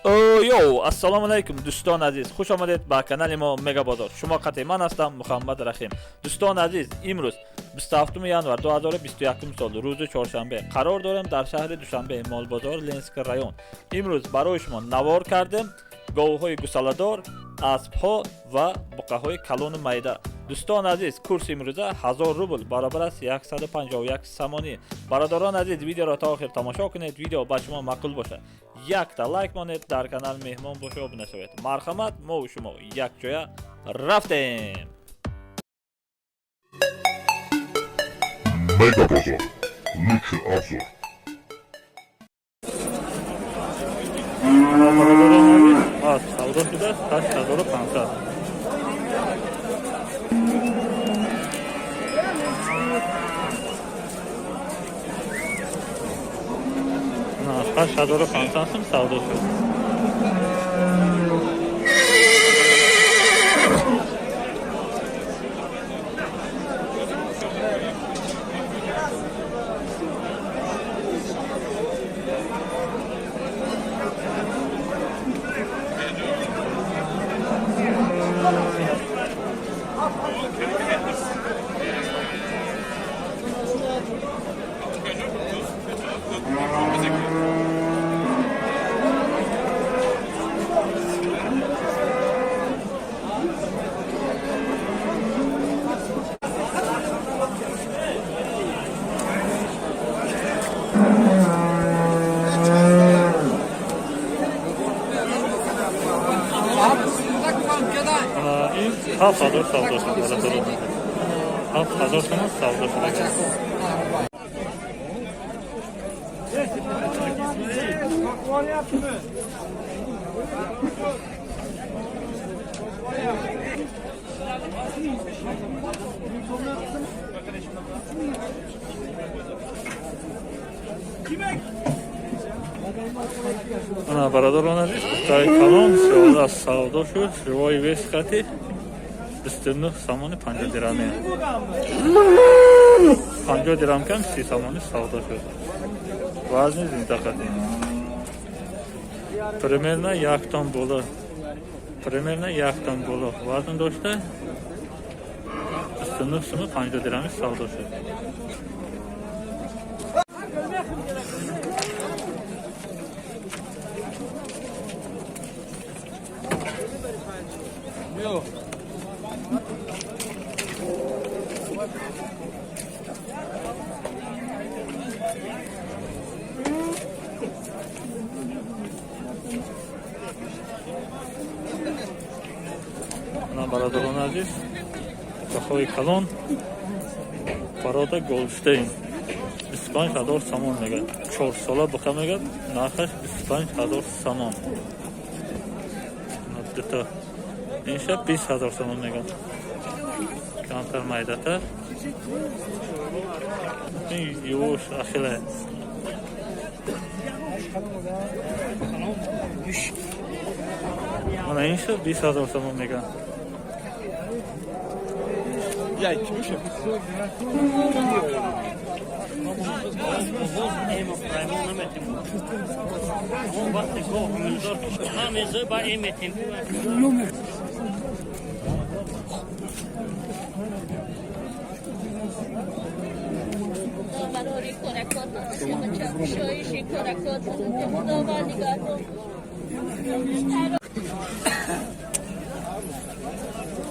Йоу, ассалому алайкум, дӯстони азиз, хуш омадед ба канали мо Мегабозор. Шумо қатъи ман ҳастам, Муҳаммад Рахим. Дӯстони азиз, имрӯз 27 январ 2021 сол, рӯзи чоршанбе, қарор дорем дар шаҳри Душанбе, Молбозор, Ленинский район. Имрӯз барои шумо навор кардем говҳои гусаладор, аспҳо ва буқаҳои калону майда. Дӯстони азиз, курси имрӯза 1000 рубл баробар аст 151 сомонӣ. Бародарони азиз, видеоро то охир тамошо кунед, видео ба шумо маъқул бошад, якта лайк монед, дар канал меҳмон боша, обуна шавед. Марҳамат, мову шумо якҷоя рафтем. Мегабазар. Лучший обзор. Бародарони азиз, асп савдо шудааст 8500. 8500 сум савдо шуд. Ин 7000 савдо шуд, бародарон. 7000 сомон савдо шудаган. Ана, бародарон азиз, буқаи калон сиёда савдо шуд, живой вес хати 29 сомони 50 дираме. 50 дирам кам 30 сомони савдо шуд. Вазни зинда хати. Примерно як тон боло. Примерно як тон боло вазн дошта, 29 сомон 50 дирами савдо шуд. Ана, бародарони азиз, буқаҳои калон, порода Голштейн, 25 000 сомон мегӯяд. 4 сола буқа мегӯяд, нархаш 25 000 сомон. Дута инша 20 000 сомон мегӯяд, камтар майдатар. Ин ювош ахила. Ана, инша 20 000 сомон мегӯяд. Ya kimmişim? برای کرکات شایشی کرکات خداوند نگهدار.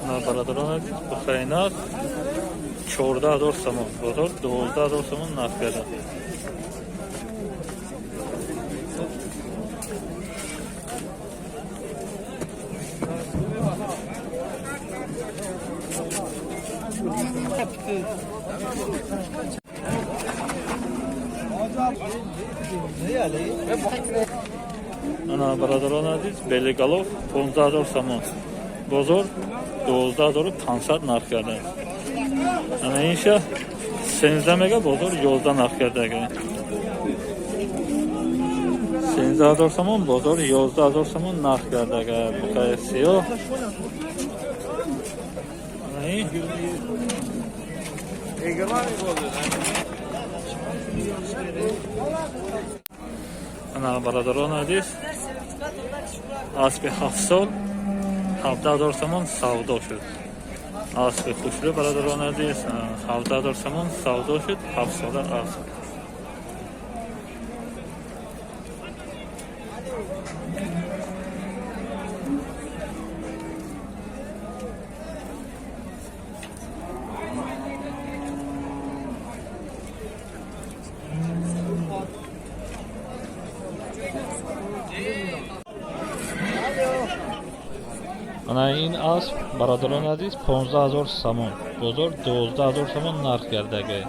На, бародарон азиз, буқаи нарх 14 000 сомон, бозор 12 000 сомон нарх карданд. Ана, бародарон азиз, белый голов 15 000 сомон, бозор 12 500 нарх карданд. Ана, инша 13 мега, бозор 11 нарх кардага. 13 000 сомон, бозор 11 000 сомон нарх кардага. Буқаи сиёҳ. Ана ин. Ана, бародарон азиз, аспи 7 сол 17 000 сомон савдо шуд. Аспи хушрӯ, бародарон азиз, 17 000 сомон савдо шуд, 7 сола асп. Ана ин асп, бародарони азиз, 15 000 сомон, бозор 12 000 сомон нарх кардагай.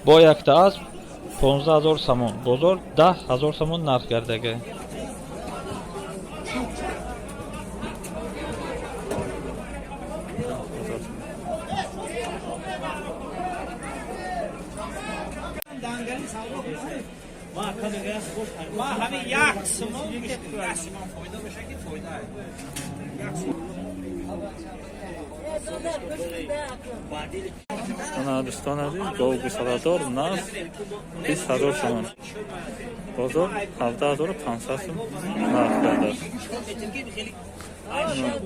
Бо якта асп 15 000 сомон, бозор 10 000 сомон нарх кардагай. Ма ҳамин як сомон, як сомон фоида боша, ки фоида як сомон. Ана, дӯстон азиз, гов гусаладор нав 20 000 сомон, бозор 17 500 сом нарх кардааст.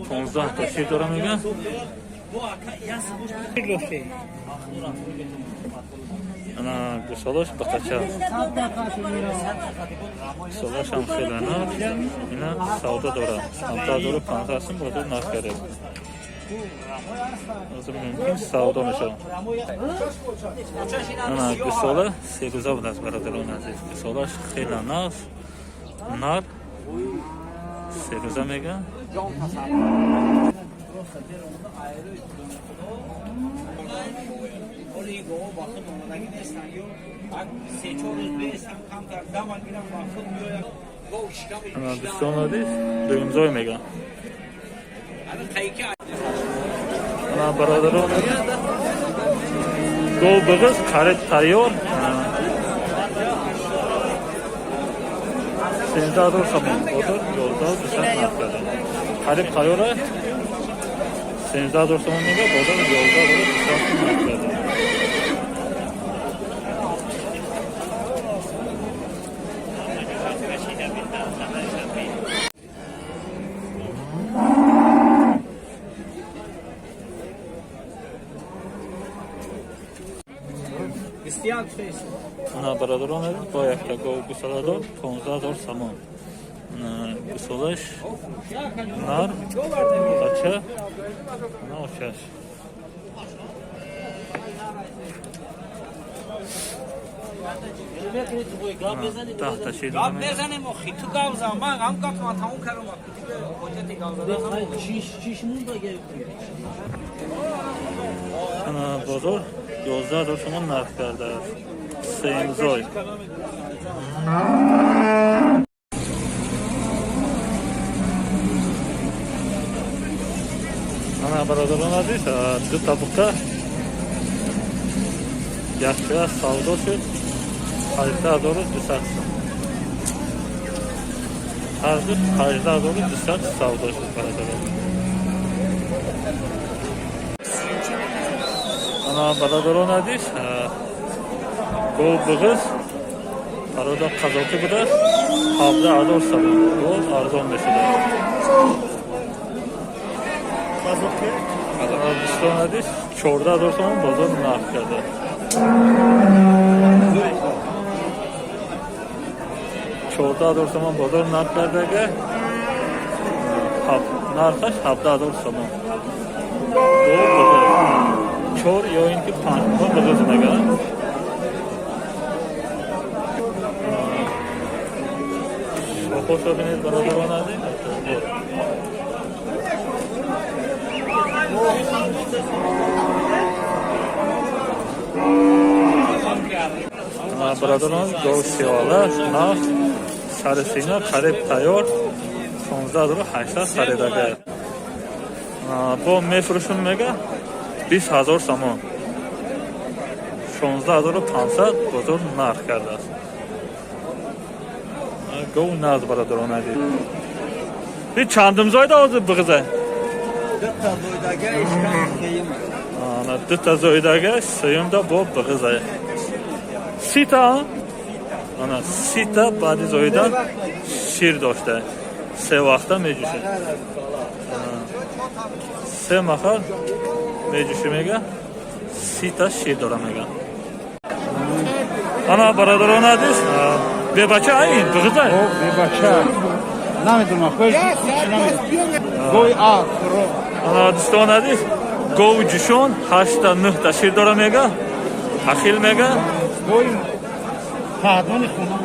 15 та шир дора, мегӯянд. Ана гусолаш бақача, гусолашам хеле нав. Ина савдо дорад, 17 500 сом бозор нарх кардааст. Ҳозир мумкин савдо мешавад. Ана гусола 3 рӯза будааст, бародарони азиз. Гусолаш хеле нав, нар, 3 рӯза мегӯянд. Ҳоли ин гово ба худ омодагӣ нестанд ё як се-чор рӯз беестам, камтар даман гирам, ба худ биёяд. Гов шиками. Ана, дӯстон азиз, дуюмзой мегӯянд. Ҳамин қайки. Ана, бародарон, гов биғиз қариб тайёр, 13 000 сомон, бозор 11 200 нарх карда. Қариб тайёра, 13 000 сомон мега, бозор 11 200 нарх карда. Ана, бародарон азиз, бо якта гов гусоладор 15 000 сомон. Гусолаш нар, бача, ана очаш. 10 та шир. Гап мезанем охи, ту гап зан, ман ҳам гап ман тамом кардам, ҳоҷати гап задан. Ана, бозор 11 000 сомон нарх кардааст, сеюмзой. Ана, бародарон азиз, ду та буқа якҷоя савдо шуд, 18 200 сом, ҳарду 18 200 савдо шуд, бародарон. Ана, бародарон азиз, гов биғиз парода қазоқӣ будааст, 17 000 сомон, гов арзон мешудааст. Дӯстон азиз, 14 000 сомон бозор нарх кардааст. 14 000 сомон бозор нарх кардага, нархаш 17 000 сомон. Гов биғиз 4 ё ин ки 5 моҳ биғиз мегӯянд. Шохошо бинед, бародарон азиз. Бародарон, гов сиёла нав, сари сина, қариб тайёр, 16 800 харидага. Бо мефурӯшум мега, 20 000 сомон, 16 500 бозор нарх кардааст. Гов наз, бародарон азиз. И чандум зоида ҳозир биғиза? Ана дута зоидага, сеюмда бо биғиза. 30 та, ана 30 та баъди зоидан шир дошта. Се вақта меҷӯшад. Се махал меҷӯшӣ мега, 30 та шир дора мега. Ана, бародарон азиз, бебача ин биғиза. Бебача. Намедонам, хоҳиш гой а ро. Ана, дӯстон азиз, гови ҷӯшон ҳашта, нӯҳта шир дора мега, ахил мега. Гой паҳдони хона.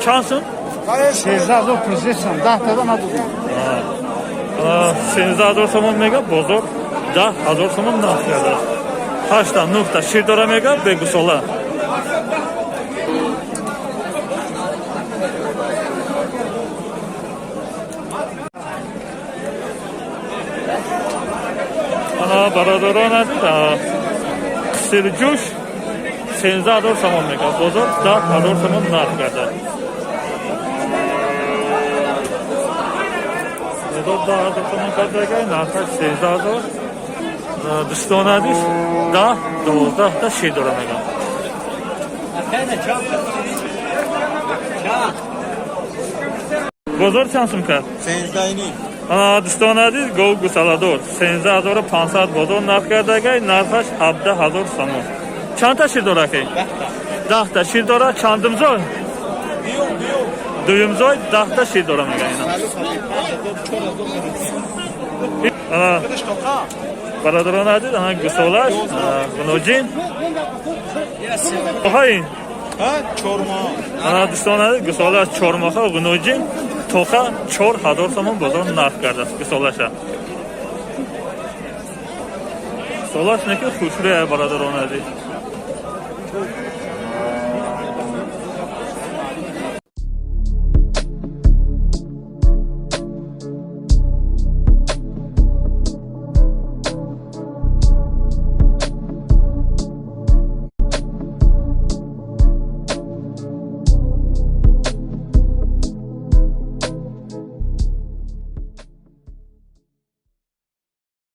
Чанд сум? 13 000 президентам, 10 тада надодем. 13 000 сомон мега, бозор 10 000 сомон нарх кардааст. Ҳашта, нӯҳта шир дора мега, бегусола. Ана, бародарон азиз, қисирҷӯш 13 000 сомон мега, бозор 10 000 сомон нарх кардааст. Бозор 10 000 сомон кардага, нархаш 13 000. Дӯстон азиз, 10, 12 та шир дора мегам. Бозор чанд сум кард? 13.5. Ана, дӯстон азиз, гов гусаладор 13 500 бозор нарх кардагай, нархаш 17 000 сомон. Чандта шир дора ки? 10 та шир дора. Чандумзой? Дуюмзой, 10 та шир дора мега ина. Ана, бародарон азиз, ана гусолаш гуноҷин оҳаин. 4 моҳ. Ана, дӯстон азиз, гусолаш 4 моҳа, гуноҷин тоха, 4000 сомон бозор нарх кардааст гусолаша. Гусолаш неки хушрӯя, бародарон азиз.